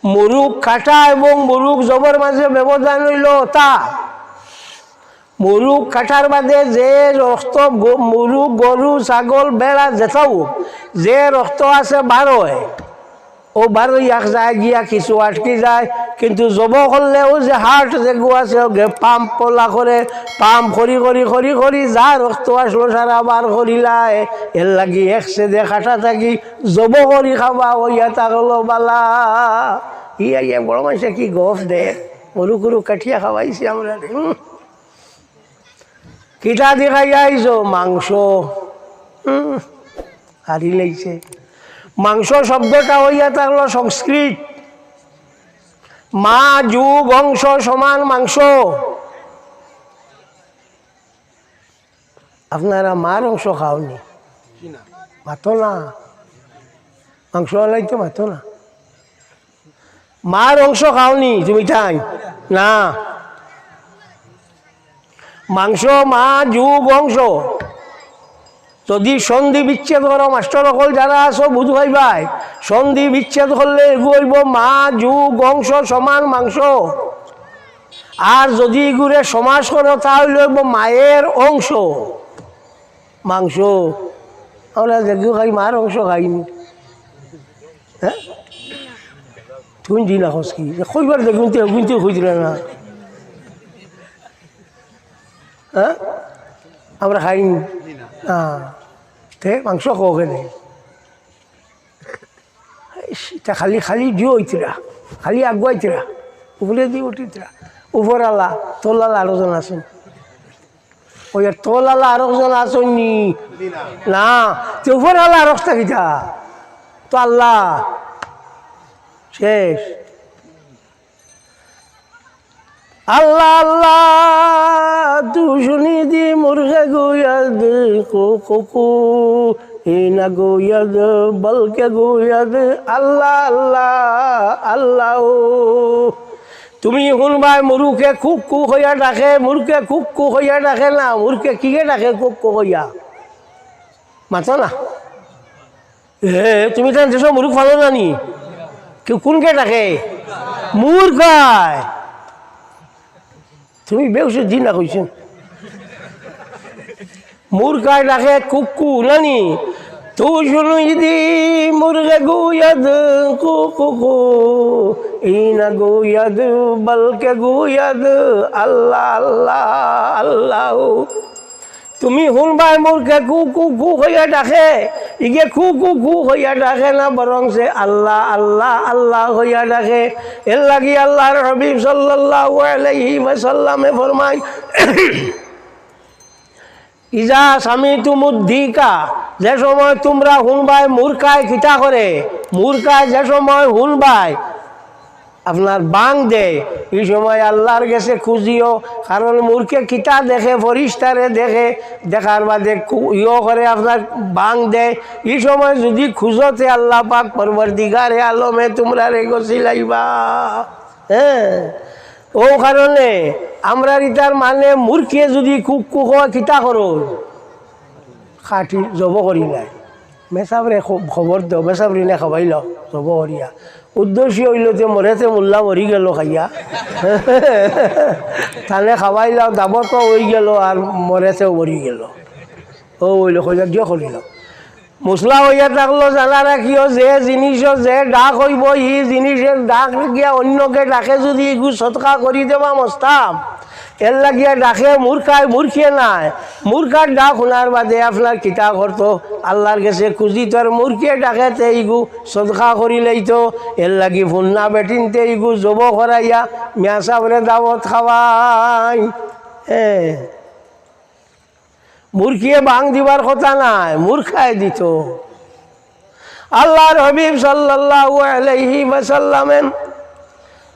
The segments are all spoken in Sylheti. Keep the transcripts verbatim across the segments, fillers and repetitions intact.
মুরুগ কাটা এবং মুরুগ জবর মাঝে ব্যবধান অইলো অতা। মুরুগ কাটার বাদে যে রক্ত গ-, মুরুগ, গরু, ছাগল, ভেড়া যেতাউ যে রক্ত আছে বার অয়, অউ বার অইয়া এক জাগাত গিয়া কিছু আটকি যায়, কিন্তু জব করলে অউ যে heart যেগু আছে, অউগে pump পলা করে, pump করি করি করি করি যা রক্ত আছলো সারা বার করিলায়। এরলাগি এক ছেদে কাটা থাকি জব করি খাওয়া অইয়া থাকলো বালা। ই আইয়া বড় মানষে কি গফ দে, মুরুগ কুরুগ কাটিয়া খাওয়াইছি আমরা। হুম। কিতা দি খাইয়া আইছো? মাংস। হুম, হারি লাইছে। মাংস শব্দটা অইয়া থাকলো সংস্কৃত, মা যোগ অংশ সমান মাংস। আপনারা মার অংশ খাওনি? মাতো না। মাংস আলাই তো মাতো না। মার অংশ খাওনি তুমি তাই? না। মাংস, মা, যোগ, অংশ। যদি সন্ধি বিচ্ছেদ করো, মাস্টার অকল যারা আছো বুঝ পাইবায়, সন্ধি বিচ্ছেদ করলে এগু অইবো মা, যোগ, অংশ সমান মাংস। আর যদি এগুরে সমাস করো, তা অইলে অইবো মায়ের অংশ। মাংস। আমরা যেগু খাই, মার অংশ খাইনি। হ্যাঁ? তুই জি না খোঁজ কি? যে কইবার দেখুন তো, এগুন তো খুঁজলে না। হ্যাঁ? আমরা খাইনি। হ্যাঁ। তে মাংস খাও কেনে? ইস, ইতা খালি, খালি দিও ইতরা, খালি আগুয়াইতরা, উপরে দি উঠিতরা। উপরআলা, তলাআলা আরো জন আছইন। ওই আর তলাআলা আরো জন আছইন নি? না, তে উপরআলা আরো তা কিতা? তো আল্লাহ। শেষ। আল্লাহ, আল্লাহ, তু শুনি দি মুরগে গুয়াদ, কু, কু, কু, ইনা গুয়াদ, বলকে গুয়াদ, আল্লাহ, আল্লাহ, আল্লাহ। তুমি হুনবায় মুরুগে কুক, কুক কইয়া ডাকে, মুরগে কুক, কুক কইয়া ডাকে না, মুরগে কিগে ডাকে কুক, কুক কইয়া? মাতো না। এ, তুমি তান দেশো মুরুগ ফালো না নি? কেউ কুনকে ডাকে? মুরগায়। তুমি বেউসে দিন না কইছো। মুরগায় ডাকে কুক্কু না নি? তু শুনি দি মুরগে গুয়াদ কু কু কু, ইনা গুয়াদ বলকে গুয়াদ, আল্লাহ, আল্লাহ, আল্লাহ। তুমি হুনবায় মুরগে কু কু কু কইয়া ডাকে, ইগে কু কু কু কইয়া ডাকে না, বরং সে আল্লাহ, আল্লাহ, আল্লাহ কইয়া ডাকে। এরলাগি আল্লাহর হাবিব সাল্লাল্লাহু আলাইহি ওয়াসাল্লামে ফরমাইন, ইজা সামিতুমুদ দিকা, যে সময় তুমরা হুনবায় মুরগায় কিতা করে, মুরগায় যে সময় হুনবায়, আপনার বাং দেয়, ই সময় আল্লাহর গেছে খুজিও, কারণ মুরগে কিতা দেখে, ফিরিস্তারে দেখে, দেখার বাদে কু-, ইয়ো করে আপনার বাং দেয়, ই সময় যুদি খুজো তে আল্লাহ পাক পরওয়ারদিগারে আলমে তুমরারে গছিলাইবা। হ্যাঁ, অউ কারণে আমরার ইতার মানে মুরগে যুদি কুক্কু কয় কিতা করো? কাটি জব করিলাই। মেসাবরে খ-, খবর দেও, মেসাবরে নে খাবাইলাও, জব করিয়া। উদ্দেশ্য অইলো যে মরেতে মোল্লা মরি গেল খাইয়া। তানে খাবাইলাও, দাবতও অইগেল আর মরেতেও মরি গেল। অউ অইলো, কইলা দিও করিলাও। মুসলা অইয়া থাকলো, জানা রাখিও, যে জিনিসও যে ডাক অইবো, ই জিনিসের ডাক গিয়া অইন্যকে ডাকে যুদি ইগু সদকা করি দেবা মস্তাব, এরলাগিয়া ডাকে মুরগায়, মুরগে নায়। মুরগার ডাক হুনার বাদে আপনার কিতা করতো? আল্লাহর গেছে খুজিতো, আর মুরগে ডাকে তে ইগু সদকা করিলাইতো। এরলাগি ফুন্না বেটিন্তে ইগু জব করাইয়া মেসাবরে দাওত খাওয়াই। হ্যাঁ। মুরগিয়ে বাং দিবার কথা নায়, মুরগায় দিতো। আল্লাহর হাবিব সাল্লাল্লাহু আলাইহি ওয়াসাল্লামে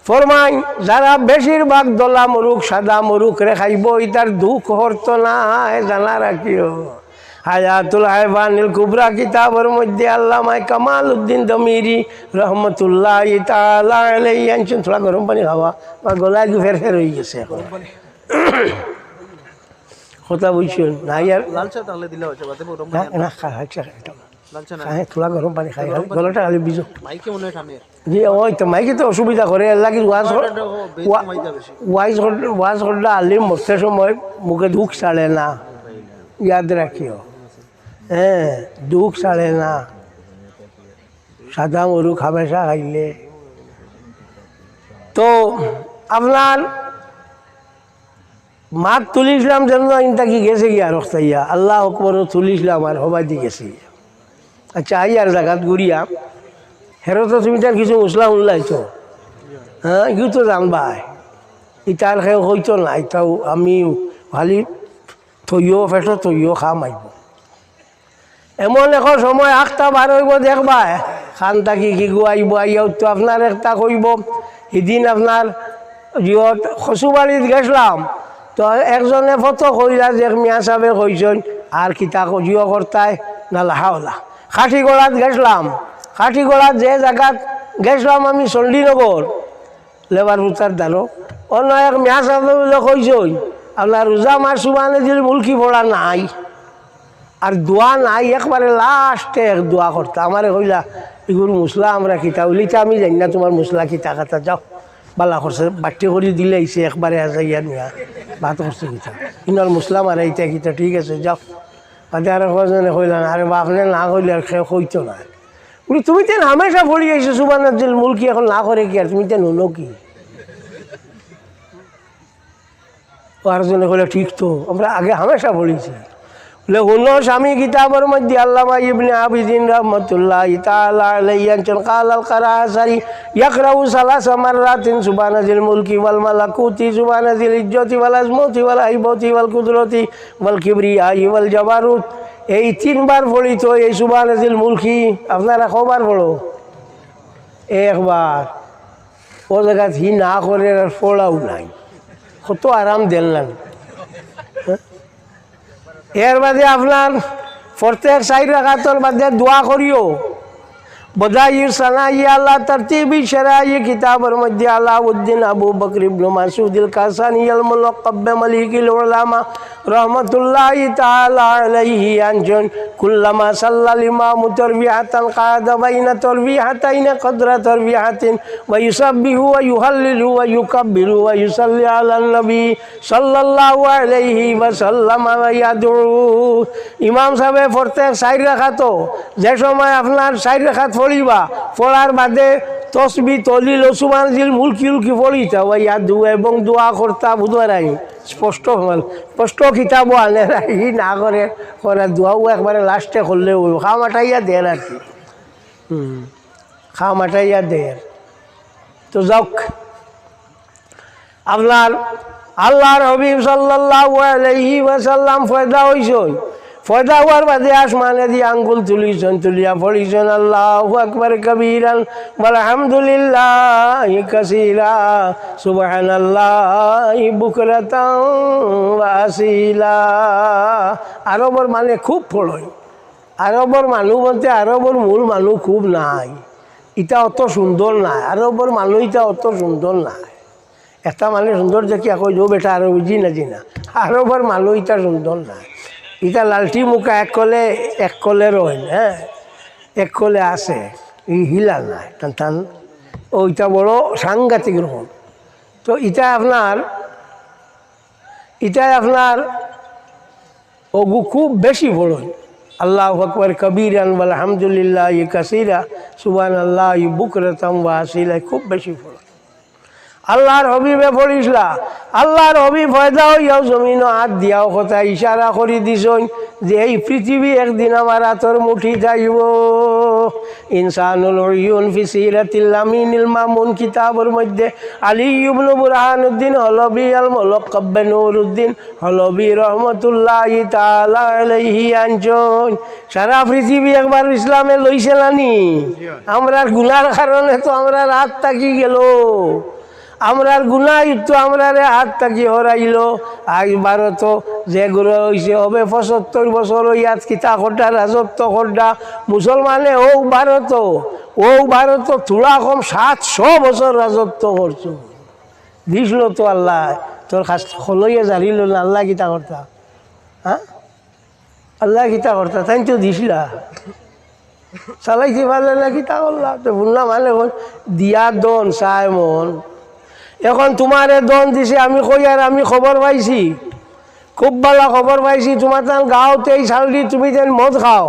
ফরমাইন, যারা বেশিরভাগ ধলা মুরগ, সাদা মুরগরে খাইবো, ইতার দুখ হরতো নায়, জানা রাখিও। হায়াতুল হায়ওয়ানিল কুবরা কিতাবর মধ্যে আল্লামায়ে কামালউদ্দিন দমিরি রহমতুল্লাহি তাআলা আলাইহি আনছইন, থুড়া গরম পানি খাওয়া, আমার গলা একটু ফের ফের অইগেছে এখন। কথা বুঝছইন না? ইয়ার লাল চা তাহলে দিলে হয়েছে, বাদে গরম না, পানি না, খা-, খা-, খা-, খা-, খাই, থুড়া গরম পানি খাই, খাই, গলাটা খালি ভিজো। মাইকে মনে হয় টানের। জি, ওই তো মাইকে তো অসুবিধা করে, এর লাগি ওয়াজ কর-, ওয়াজ কর-, ওয়াজ করলে আলিম মরতে সময় মুখে দুখ ছাড়ে না, ইয়াদ রাখিও। হ্যাঁ, দুখ ছাড়ে না। সাদা মরুক হামেশা খাইলে। তো আপনার মাত তুলিছলাম যেন ইনতা কি গেছে গিয়া রক্তাইয়া, আল্লাহ আকবর তুলিছলাম আর হবাই দি গেছে গিয়া। আচ্ছা, আই আর জাগাত ঘুরিয়া, হেরো তো তুমি তার কিছু মুসলা উল্লাই তো, হ্যাঁ, ইউ তো জানবায়, ইতার কেউ হইতো না, ইতাও আমি খালি থইও, ফেটো থইও, খাম আইব। এমন এখন সময় আখতা বার হইব, দেখবায়, খান থাকি কি গু আইব, আইয়াও তো আপনার একটা কইব, হিদিন আপনার জিওত খসুবাড়িত গেছলাম, তো একজনে ফটো কইলা যে মিয়া সাহেবে কইছইন, আর কিতা ক-, জিও করতায় না লাহাওলা। কাঠিগড়াত গেছলাম, কাঠিগড়াত যে জাগাত গেছলাম আমি চণ্ডীনগর, লেবার ফুতার দানো, অন্য এক মিয়া সাহেবে বুলে কইছইন, আপনার রোজা মাস সুবানে দিল মুলকি পড়া নাই। আর দোয়া নাই, একবারে লাস্টে এক দোয়া করতা। আমারে কইলা, "ইগুর মুসলা আমরা কিতা?" বলি, "ইতা আমি জানি না, তোমার মুসলা কিতা কাতা, যাও।" বালা করছে, বাট্টি করি দিলে আইছে, একবারে আজাইয়া নিয়া ভাত করছে কিতা। ইনার মুসলা মারা ইতা কিতা, ঠিক আছে, যাও। বাদে আর কয়জনে কইলা, "না, আরে বাপ, আপনে না কইলে আর কেউ কইতো না।" বলি, "তুমি তেন হামেশা পড়ি আইছো, সুবানাজিল মুলকি, এখন না করে কি আর তুমি তেন হুনো কি?" ও আরজনে কইলা, "ঠিক তো, আমরা আগে হামেশা পড়িছি।" বলে, হুনো, স্বামী কিতাবর মধ্যে আল্লামা ইবনে আবিদিন রহমতুল্লাহ তাআলা আলাইহি আনছইন, قال القرعسري يقرأ ثلاث مرات سبحان ذي الملك والملكوت سبحان ذي العزة والعظمة والهيبة والقدرة والكبرياء والجبروت। এই তিনবার পড়িতো এই সুবহানাজিল মুলকি। আপনারা কবার পড়ো? একবার। ও জাগাত হি না করের আর পড়াও নাই। কত আরাম দিলাম। এর বাদে আপনার প্রত্যেক চাইর রাকাতর বাদে দোয়া করিও। বদাইউ সানাই আলা তারতিবি শারাই কিতাবর মধ্যে আলাউদ্দিন আবু বকর ইবনে মাসুদ আল কাসানি আল মুলাক্কাব বে মালিকুল উলামা রহমতুল্লাহি তাআলা আলাইহি আনছইন, كلما صلى الإمام تربيعة قعد بين تربيعتين قدر تربيعة ويسبح ويهلل ويكبر ويصلي على النبي صلى الله عليه وسلم ويدعو। ইমাম সাহেবে প্রত্যেক চাইর রাকাতো যে সময় আপনার চাইর রাকাত পড়িবা, পড়ার বাদে তসবি, তহলিল, সুবহানাজিল মুলকি উলকি পড়িতা, ওয়া ইয়াদু এবং দোয়া করতা, বুঝবার আইন। স্পষ্ট হল, স্পষ্ট কিতাবও আনে না, ই না করে, করে দোয়াও একবারে লাস্টে করলে অইব। খামাটাইয়া দের আর কি। হুম, খামাটাইয়া দের। তো যাউক, আপনার আল্লাহর হাবিব সাল্লাল্লাহু আলাইহি ওয়াসাল্লাম পয়দা অইছইন, পয়দা অওয়ার বাদে আসমানেদি আঙ্গুল তুলিছইন, তুলিয়া পড়িছইন, আল্লাহু আকবার কবীরান ওয়ালহামদুলিল্লাহি কাসীরা, সুবহানাল্লাহি বুকরাতান ওয়া আসীলা। আরবর মানু খুব পড়ইন। আরবর মানু বলতে আরবর মূল মানু খুব নাই, ইতা অত সুন্দর নায়। আরবর মানু ইতা অত সুন্দর নায়। একটা মানু সুন্দর দেখিয়া কই, "ও বেটা আরবি।" জি না, জি না। আরবর মানু ইতা সুন্দর নায়। ইতা লালটি মুখা এক কলে, এক কলে রইন, হ্যাঁ, এক কলে আছে। ই হিলা নায়, টান টান। ও ইতা বড় সাংঘাতিক রকম। তো ইতা আপনার, ইতা আপনার অগু খুব বেশি পড়ইন। আল্লাহু আকবার কবীরান ওয়ালহামদুলিল্লাহি কাসীরা, সুবহানাল্লাহি বুকরাতান ওয়া আসীলা, খুব বেশি পড়ইন। আল্লাহর হাবিবে পড়িছলা, আল্লাহর হাবিব পয়দা অইয়াও জমিনো আত দিয়াও কথা ইশারা করি দিছইন যে এই পৃথিবী একদিন আমার আতর মুঠিত আইব। ইনসানুল উয়ুন ফি সিরাতিল আমিনিল মামুন কিতাবর মধ্যে আলী ইবনে বুরহানুদ্দিন হলবী আল মুলাক্কাব বে নুরুদ্দিন হলবী রহমতুল্লাহি তাআলা আলাইহি আনছইন, সারা পৃথিবী একবার ইসলামে লইছে না নি? আমরার গুনার কারণে তো আমরার আত থাকি গেল, আমরার গুনায় তো আমরারে আত থাকি হরাইল। আইজ ভারতো যে গুরু অইছে হবে পঁচাত্তর বছর, অউ ইয়াত কিতা কররা, রাজত্ব কররা। মুসলমানে অউ ভারতো, অউ ভারতো থুড়া কম সাতশো বছর রাজত্ব করছইন। দিছলো তো আল্লায়, তোর কাছ খলইয়া জারিল না, আল্লায় কিতা করতা? হ্যাঁ, আল্লায় কিতা করতা? তাইন তো দিছলা। চালাইতে পারলে না কিতা করলা? তো হুনলাম মানে অখন দিয়া দন চায় মন। অখন তুমারে দন দিছে, আমি কইয়ার, আমি খবর পাইছি, খুব ভালা খবর পাইছি, তুমার তান গাঁওত এই সালদি তুমি যেন মদ খাও,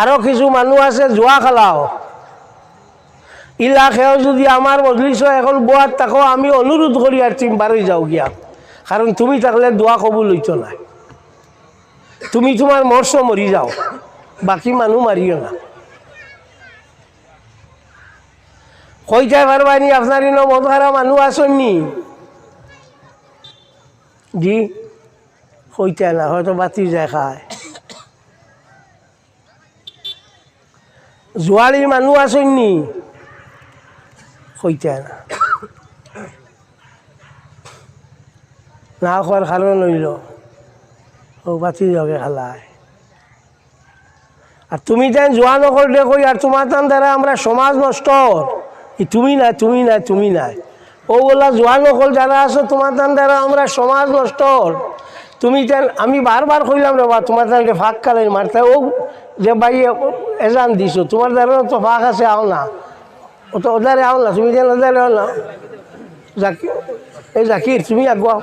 আরো কিছু মানুষ আছে জুয়া খেলাও। ইলা কেউ যুদি আমার মজলিসো অখন বওয়াত থাকো, আমি অনুরোধ করিয়ার তুমি বারই যাও গিয়া, কারণ তুমি থাকলে দোয়া কবুল অইতো নায়। তুমি তুমার মরছো মরি যাও, বাকি মানুষ মারিও না। কইতায় পারবায়নি আপনার ইনো মদ খারা মানুষ আছইন নি? জি, কইতায় না, হয়তো বাতি যায় খায়। জুয়ারি মানুষ আছইন নি? কইতায় না। না কওয়ার কারণ অইলো, অউ বাতি যাওগে খালায়। আর তুমি তাইন জুয়া নকলরে কইয়ার তুমার তান দ্বারা আমরার সমাজ নষ্ট অর। ই তুমি নায়, তুমি নায়, তুমি নায়। অউ অলা জুয়া নকল যারা আছো, তুমার তান দ্বারা আমরার সমাজ নষ্ট অর। তুমি তাইন, আমি বারবার কইলাম রে বা, তুমার তানরে ফাঁক কালাইন মারতা, অউ যে ভাই এজান দিছো, তুমার দ্বারা তো ফাঁক আছে, আও না। অউ তো ওদারে আও না, তুমি যেন ওদারে আও না। জাকির, এই জাকির, তুমি আগুয়াও।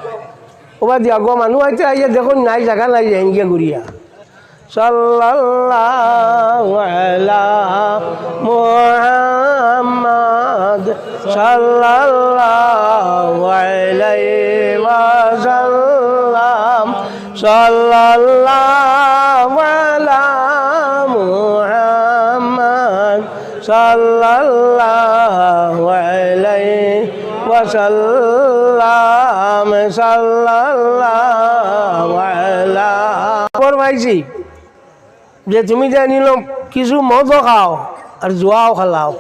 ওবাদি আগুয়া মানুষ আইতে আইয়া দেখো নাই, জাগা নাই, যে হিঙ্গিয়া ঘুরিয়া। সাল্লাল্লাহু আলা মুহাম্মদ, সাল্লাল্লাহু আলাইহি ওয়াসাল্লাম, সাল্লাল্লাহু আলা মুহাম্মদ, সাল্লাল্লাহু আলাইহি ওয়াসাল্লাম, সাল্লাল্লাহু আলা। খবর পাইছি যে তুমি যে নিলাম কিছু মদও খাও আর জুয়াও খেলাও।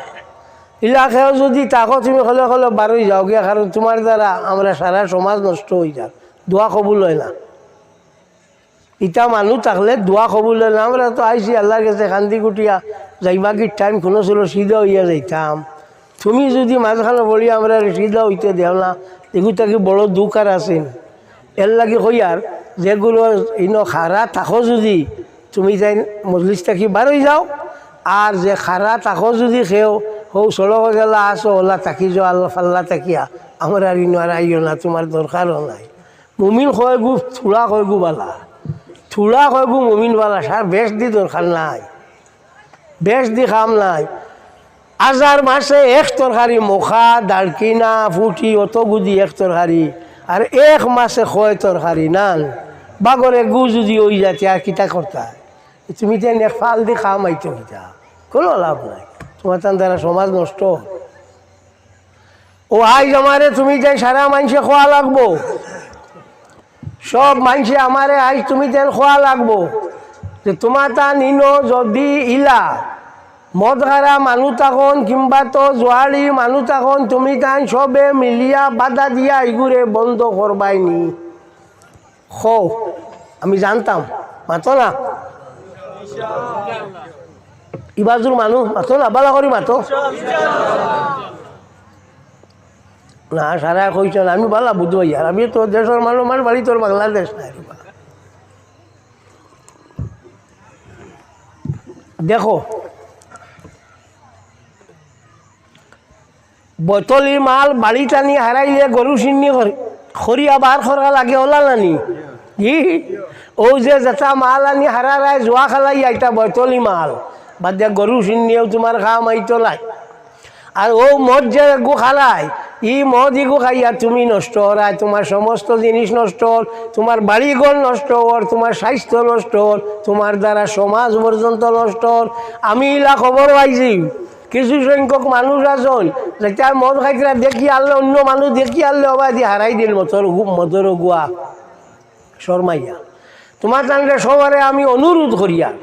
ইলা কেউ যুদি থাকো, তুমি খলে খলে বারই যাও গিয়া, কারণ তুমার দ্বারা আমরার সারা সমাজ নষ্ট অই যার, দোয়া কবুল অয় না। ইতা মানুষ থাকলে দোয়া কবুল অয় না। আমরা তো আইছি আল্লার গেছে কান্দি কুটিয়া, যাইবাগির টাইম কুনু সময় সিধা অইয়া যাইতাম। তুমি যুদি মাঝখানো পড়ি আমরারে সিধা অইতে দেও না, ইগু থাকি বড় দুখ আর আছে নি? এরলাগি কইয়ার, যেগুলো ইনো খারা থাকো যুদি, তুমি তাইন মজলিস থাকি বারই যাও। আর যে খারা থাকো যুদি কেউ, হউ সড়কো যেলা আছো, অলা থাকি যাও, আল্লা ফাল্লা থাকিয়া, আমরার ইনো আর আইও না, তুমার দরকারও নাই। মুমিন কয়গু, থুড়া কয়গু বালা, থুড়া কয়গু মুমিন বালা, সার বেশদি দরকার নাই, বেশদি কাম নাই। আজার মাসে এক তরকারি মখা, দাড়কিনা, ফুটি, অতগুদি এক তরকারি, আর এক মাসে কয় তরকারি নান, বাগর এগু যুদি অই যায়, তে আর কিতা করতায়? তুমি তাইন এক ফালদি কামাইতো কিতা? কুনু লাভ নাই, তুমার তান দ্বারা সমাজ নষ্ট। অউ আইজ আমারে তুমি তাইন সারা মাইনষে কওয়া লাগবো, সব মাইনষে আমারে আইজ তুমি তাইন কওয়া লাগবো যে তুমার তান ইনো যুদি ইলা মদ খারা মানুষ থাকইন কিংবা তো জুয়ারি মানুষ থাকইন, তুমি তাইন সবে মিলিয়া বাধা দিয়া ইগুরে বন্ধ করবায়নি। কও, আমি জানতাম, মাতো না। ই বাজুর মানুষ, মাতো না, বালা করি মাতো। না, সারা কইছইন, আমি বালা বুঝবায়, আর আমি তো দেশর মানুষ, আমার বাড়ি তো বাংলাদেশ নায় রে বা। দেখো, বৈতলি মাল বাড়িত আনি হারাইলে গরু সিন্নি করি, করিয়া বার করা লাগে, অলা নানি? জি? অউ যে যেতা মাল আনি হারারায় জুয়া খেলাইয়া, ইতা বৈতলি মাল। বাদ দিয়া গরু সিন্নিও তুমার কাম আইতো নায়। আর অউ মদ যে এগু খারায়, ই মদ ইগু খাইয়া তুমি নষ্ট অরায়, তুমার সমস্ত জিনিস নষ্ট অর, তুমার বাড়িঘর নষ্ট অর, তুমার স্বাস্থ্য নষ্ট অর, তুমার দ্বারা সমাজ পর্যন্ত নষ্ট অর। আমি ইলা খবর পাইছি, কিছু সংখ্যক মানুষ আছইন, যেতায় মদ খাইতরা দেখি আনলে, অইন্য মানুষ দেখি আনলে, অবায়দি হারাই দিল মদর গু-, মদর গুয়া শরমাইয়া। তুমার তানরে সবারে আমি অনুরোধ করিয়ার,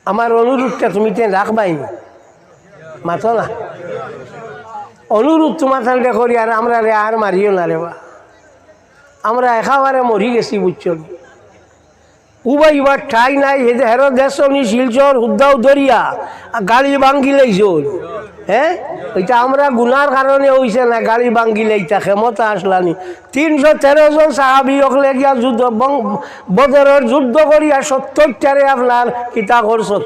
আমার অনুরোধটা তুমি তাইন রাখবায়নি? মাতো না। অনুরোধ তুমার তানরে করিয়ার, আমরারে আর মারিও না রে বা। আমরা একেবারে মরি গেছি, বুঝছো নি? উবাইবার ঠাই নাই। হে যে হেরো দেশনি শিলচর হুদ্দাও ধরিয়া গাড়ি ভাঙ্গিলাইছইন। হ্যাঁ, ইটা আমরা গুনার কারণে অইছে না, গাড়ি ভাঙ্গিলাইতা, ক্ষমতা আসলানি। তিনশো তেরো জন সাহাবি অকলে গিয়া যুদ্ধ, বং-, বদরর যুদ্ধ করিয়া সত্তরটারে আপনার কিতা করছইন,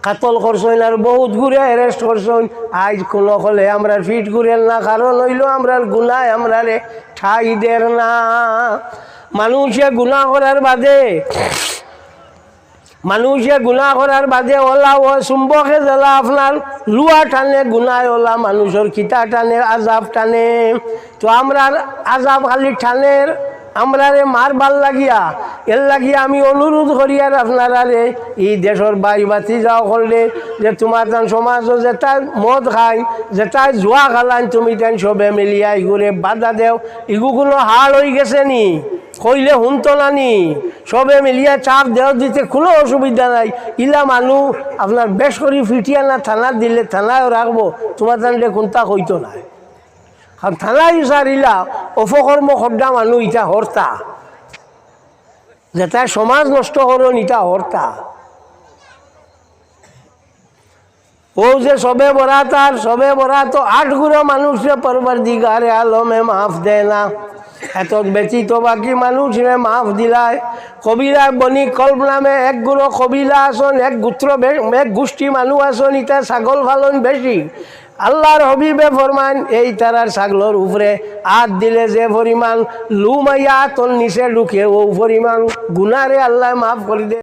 কাতল করছইন, আর বহুত গুরে arrest করছইন। আইজ কুনু অকলে আমরার পিঠ ঘুরের না, কারণ অইলো আমরার গুনায় আমরারে ঠাই দের না। মানুষে গুনা করার বাদে, মানুষে গুনা করার বাদে অলা অয় চুম্বকে যেলা আপনার লুয়া টানে, গুনায় অলা মানুষর কিতা টানে, আজাব টানে। তো আমরার আজাব খালি টানের, আমরারে মারবার লাগিয়া। এর লাগি আমি অনুরোধ করিয়ার আপনারারে, ই দেশর ভাই ভাতিজা অকলরে, যে তুমার তান সমাজো যেতায় মদ খাইন, যেতায় জুয়া খেলাইন, তুমি তাইন সবে মিলিয়া ইগুরে বাধা দেও। ইগু কুনু হাড় অইগেছে নি? কইলে হুনতো না নি? সবে মিলিয়া চাপ দেও দিতে কুনু অসুবিধা নাই। ইলা মানু আপনার বেশ করি ফিটিয়া না থানাত দিলে থানায়ও রাখবো, তুমার তানরে কুন্তা কইতো নায়। কারণ থানায় স্যার ইলা অপকর্ম কররা মানু ইতা হরতা, যেতায় সমাজ নষ্ট করইন ইতা হরতা। অউ যে সবে বরাত আর সবে বরাত আট গুরু মানুষরে পরওয়ারদিগারে আলমে মাফ দেয় না, এত ব্যতীত বাকি মানুষরে মাফ দিলায়। কবিরা বনি কলব নামে এক গুরু কবিলা আছইন, এক গোত্র বে-, এক গোষ্ঠী মানু আছইন, ইতা ছাগল পালইন বেশি। আল্লার হাবিবে ফরমাইন, এই তারার ছাগলর উপরে আত দিলে যে পরিমাণ লুম আইয়া আতর নিচে ঢুকে, অউ পরিমাণ গুনারে আল্লায় মাফ করি দেয়।